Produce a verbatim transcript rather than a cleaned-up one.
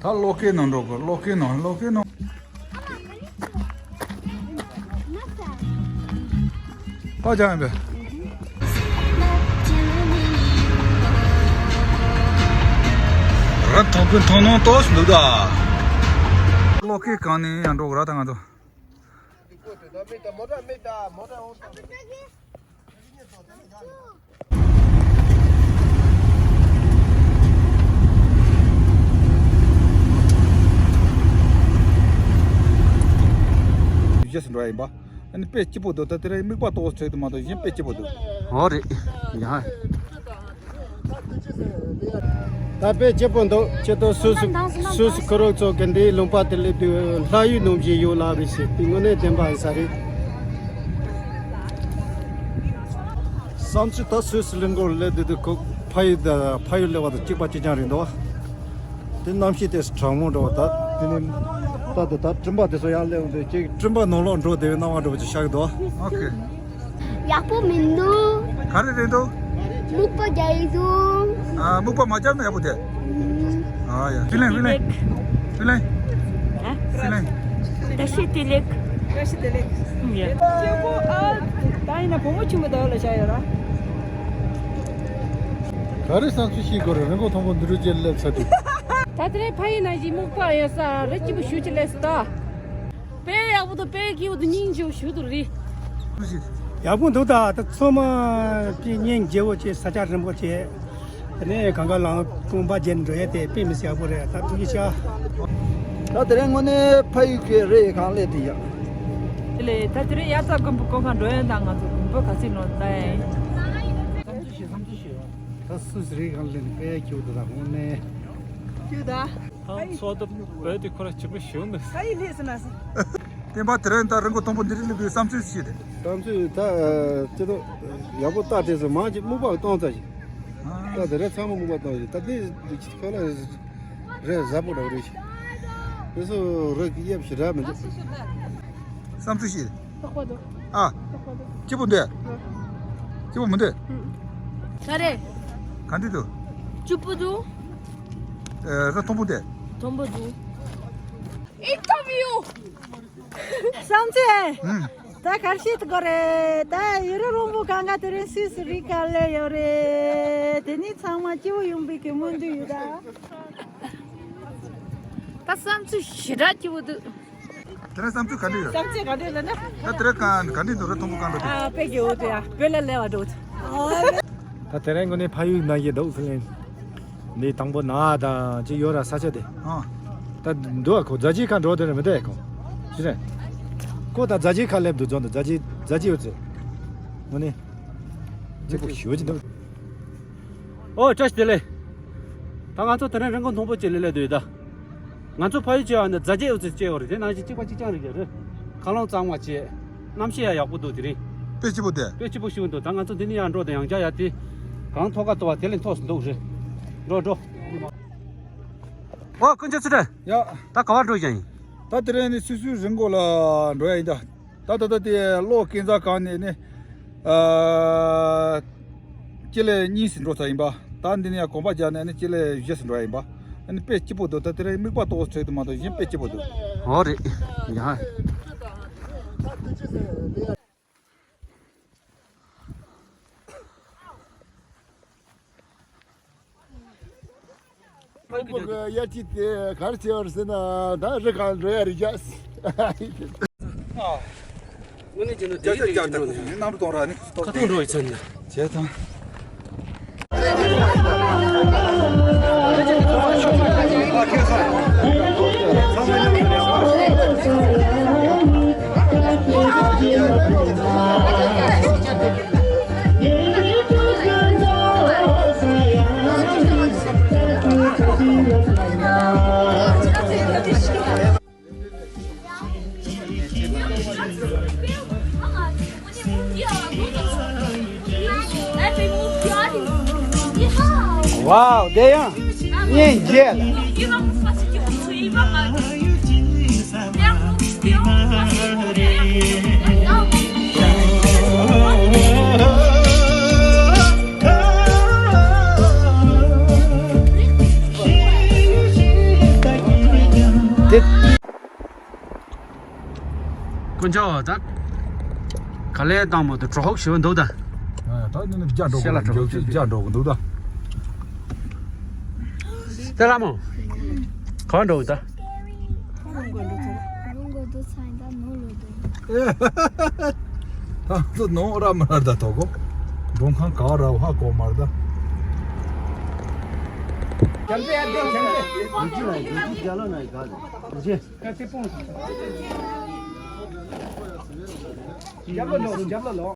ད་གློག་ཀའི་ནང་འགྲོ་དགོས། གློག་ཀའི་ནང་། གློག་ཀའི་ནང་། ད་ཅང་ཡིན་པས། ར་ཐོག་གི་མཐོང་སྣང་ཏོག་ཙམ་འདུག་ད། གློག་ཀའི་སྒང་ནས་ཡང་འགྲོ་དགོས་ར། ད་ང་ཚོ། རྗེས་སུ་འགྲོ་ཡ་ཡིན་པ། ཨ་ནི་དཔེ་སྐྱིད་པོ་འདུག་ད་དེ་རིང་མིག་པ་ཏོག་ཙམ་བྲེགས་འདུག་མ་གཏོགས་གཞན་དཔེ་སྐྱིད་པོ་འདུག་འོ་རེད། ཡ། ད་དཔེ་སྐྱིད་པོ་འདུག་ཁྱེད་ཚོ་སུད་སི། སུད་སི་ཁོ་རང་ཚོ་གི་འདིའི་ལུང་པ་དེ་སླེབས་དུས་ལྷ་ཡུལ་ནང་བཞིན་ཡོད་ལབ་རེད་ཟེར། དེ་དངོས་གནས་བདེན་པ་ཡིན་ས་རེད། བསམ་ཚུལ། ད་སུད་སི་གླིང་སྐོར་སླེབས་དུས་དུས་ཁོ་ཕ་ཡུལ་དང་ཕ་ཡུལ་སླེབས་པ་དང་གཅིག་པ་གཅིག་རྐྱང་རེད་འདུག་དེ་གནམ་གཤིས་དེ་གྲང་མོ་འདྲ་བ། ད་དེ་ནི་ད་དུ་ད་སྤྲིན་པ་དེ་ཚོ་ཡར་སླེབས་འོང་དུས་ཅིག་སྤྲིན་པ་ནང་ལོགས་འགྲོ་བདེ་བའི་སྣང་བ་འདྲ་བ་ཅིག་ཤར་གི་འདུག་ཨོ་ཁེ། ཡག་པོ་མི་འདུག་ག་རེ་རེད་འདུག་སྨུག་པ་རྒྱག་ཡི་འདུག་ཨ། སྨུག་པ་མ་བརྒྱབ་ན་ཡག་པོ་དེ། ཨ་ཡ། ཧྥི་ལན། ཧྥི་ལན། ཧྥི་ལན། ཨ། ཧྥི་ལན། བཀྲ་ཤིས་བདེ་ལེགས། བཀྲ་ཤིས་བདེ་ལེགས། ཡ། སྐྱེ་བོ་ཨ། ད་ཡིན་ན་བུ་མོ་ཆུང་མ་ད་ལ་བཞག་ཡོད་ར། ག་རེ་བསམ་ཚུལ་ཤེས་དགོས་རེད། རི་མགོ་མཐོན་པོ་འདི་འདྲ་ཅིག་སླེབས་ཚར་དུས། ད་དེ་རིང་ཕ་ཡུལ་ནང་བཞིན་སྨུག་པ་ཡོད་ས་རི་སྐྱིད་པོ་ཞུ་ཅི་ལས་སུ་ད། དཔེ་ཡག་པོ་འདུག་དཔེ་སྐྱིད་པོ་འདུག་སྙིང་རྗེ་པོ་ཞུ་འདུག་རི། ཡག་པོ་འདུག་ད་ད་ཚང་མ་དཔེ་སྙིང་རྗེ་པོ་བྱས། ས་ཆ་རིན་པོ་ཆེ། དེ་ནས་གངས་དཀར་ལམ་དགོན་པ་མཇལ་འགྲོ་ཡས་དེ་དཔེ་མི་སྲིད་ཡག་པོ་རེད། ད་ཐུགས་རྗེ་ཆེ། ད་དེ་རིང་དངོས་གནས་ཕ་ཡུལ་གྱི་རི་ཡི་སྒང་སླེབས་དེ་ཡག་དེ་ལས་ད་དེ་རིང་དབྱར་རྩྭ་དགུན་འབུ་སྐོར་གང་འགྲོ་ཡས་དང་། ང་ཚོ་དགུན་འབུ་ག་ཚོད་ནོར་ད་ཡིན། ད་སུད་སི་རི་སྒང་སླེབས་ནས་དཔེ་སྐྱིད་པོ་འདུག་ད་དངོས་གནས། སྐྱིད་ད། ཚོགས་འདུ་བོད་དེ་ཁོ་ར་བྱིས་པ་ཞུ་འདུག་ས་ཡི་ལས་སུ་ན་སི། བསྟན་པ་དེ་རིང་ད་རི་མགོ་མཐོན་པོ་འདི་རིང་སླེབས་དུས་བསམ་ཚུལ་ཞིག་རེད། བསམ་ཚུལ་ད་སྤྱི་ཚོགས་ཡག་པོ་བལྟ་དེ་ཚོ་མང་ཆེ་སྨུག་པ་གཏོང་ཚར་ཞིག་ད་དེ་རིང་ཚང་མ་སྨུག་པ་གཏོང་ཞིག་ད་དེ་ཁ་ལ་རེད། གཟབ་པོ་འདྲ་བོ་རེད་ཞིག་དེ་ཚོ་རི་གི་གཡབ་ཞིག་རག་མི་འདུག་བསམ་ཚུལ་ཞིག་ཨ། སྐྱིད་པོ་འདུག་སྐྱིད་པོ་མི་འདུག་ག་རེ། ག་འདྲ་འདུག་སྐྱིད་པོ་འདུག་ཨེ། ར་མཐོན་པོ་འདུག་མཐོན་པོ་འདུག་ཨིན་ཊར་བིའུ། བསམ་ཚུལ། ཨུམ། ད་ག་རེ་བཤད་དགོས་རེད། ད་ཡུན་རིང་པོ་གང་ག་དེ་རིང་སུད་སི་རི་སྒང་སླེབས་ཡོད་རེད། དེ་ནི་ཚང་མ་སྐྱིད་པོ་ཡོང་བའི་གི་སྨོན་འདུན་ཡོད་ད། ད་བསམ་ཚུལ་ཞེ་དྲག་སྐྱིད་པོ་འདུག་དེ་རིང་བསམ་ཚུལ་ག་འདྲ་ཡོད། བསམ་ཚུལ་ག་འདྲ་ཡོད་ལབ་ན། ད་དེ་རིང་ག་ག་འདྲ་འདུག་ར་མཐོན་པོ་གང་འགྲོ་དེ། ཨ། དཔེ་སྐྱིད་པོ་འདུག་ཡ། བོད་ལ་སླེབས་པ་འདྲ་བོ། ད་དེ་རིང་དངོས་གནས་ཕ་ཡུལ་ནང་བཞིན་འདུག་ཧྥི་ལན། འདི་དང་པོ་ན་དང་ཅི་ཡོད་ར་ས་ཆ་དེ། ཨ། ད་འདུག་ཨ། ཁོ་རྫ་ཆུའི་ཁ་འགྲོ་དེ་རེད་མི་འདུག་ཨ། ཁོ་ཅི་རེད། ཁོ་ད་རྫ་ཆུའི་ཁ་སླེབས་འདུག་རྫོང་དུ་རྫ་ཆུ་རྫ་ཆུ་ཡོད་ཚེ། དངོས་གནས། སྐྱིད་པོ་ཞེ་པོ་ཅིག་འདུག་ཨོ། བཀྲ་ཤིས་བདེ་ལེགས། ད་ང་ཚོ་དེ་རིང་རི་མགོ་མཐོན་པོ་ཅིག་ལ་སླེབས་འདུག་ད། ང་ཚོ་ཕ་ཡུལ་བྱས་པ་ནི་རྫ་རྒྱལ་ཨུ་ཚུགས་བྱས་པ་རེད། དེ་ནང་བཞིན་གཅིག་པ་གཅིག་རྐྱང་རེད་ཀྱི་རེད། མཁའ་རླུང་གཙང་མ་བྱས། གནམ་གཤིས་ཡང་ཡག་པོ་འདུག་དེ་རིང་། དཔེ་སྐྱིད་པོ་དེ། དཔེ་སྐྱིད་པོ་ཞིག་འདུག་ད་ང་ཚོ་འདི་ནས་ཡར་འགྲོ་དང་། ཡང་བསྐྱར་ཡར་དེ། གངས་མཐོ་ཁ་མཐོ་བ་དེ་ལས་མཐོ་སུ་འདུག་རེད། འགྲོ་འགྲོ། ཨོ། ཀུན་མཁྱེན་ཚུལ་ཁྲིམས། ཡ། ད་ག་པར་འགྲོ་ཡ་ཡིན། ད་དེ་རིང་ནི་སུད་སིའི་རི་མགོ་ལ་འགྲོ་ཡ་ཡིན་ད། ད་ད་ད་དེ་གློག་ཀུན་གཟར་སྒང་ནས་ནི། ཨ། སྤྱི་ལེ་གཉིས་སུ་འགྲོ་ཚར་ཡིན་པ། ད་འདི་ནས་ཡང་གོམ་པ་རྒྱག་ནས་ནི་སྤྱི་ལེ་བཞི་སུ་འགྲོ་ཡ་ཡིན་པ། ཨ་ནི་དཔེ་སྐྱིད་པོ་འདུག་ད་དེ་རིང་མིག་པ་ཏོག་ཙམ་བྲེགས་འདུག་མ་གཏོགས་གཞན་དཔེ་སྐྱིད་པོ་འདུག་ཨོ་རེད། ཡ། ཕྲུ་གུ་གི་དབྱར་སྐྱིད་དེ་ག་རེ་བྱེད་པ་རེད་ཟེར་ན། ད་རི་སྒང་འགྲོ་ཡ་རེད་ཤག་དངོས་གནས་བྱས་ན་དེ་རིང་དེ་ཡིན་ནོ་ནི། ཁ་ཐུག་འགྲོ་ཡི་ཚོད་འདི། བྱས་ཙང་། ཝའོ། དེ་ཡང་སྙིང་རྗེ། དཀོན་མཆོག་ད། ག་ལེ་བཏང་མོ་དུ་གྲོགས་ཤོག་ཞིག་འདུག་ད། ད་ནི་རྒྱ་འགྲོ་གི་ཤེ་ལ་གྲོགས་ཤོག་རྒྱ་འགྲོ་གི་འདུག་ད། དེ་ལ་མོ། ག་འགྲོ་གི་ད། ད་ཚོ་ནོ་ར་མ་ར་ད་ཐོ་གོ། འགྲོ་ཁང་ག་ར་ཧ་གོ་མར་ད། རྒྱབ་ལ་ལོ། རྒྱབ་ལ་ལོ།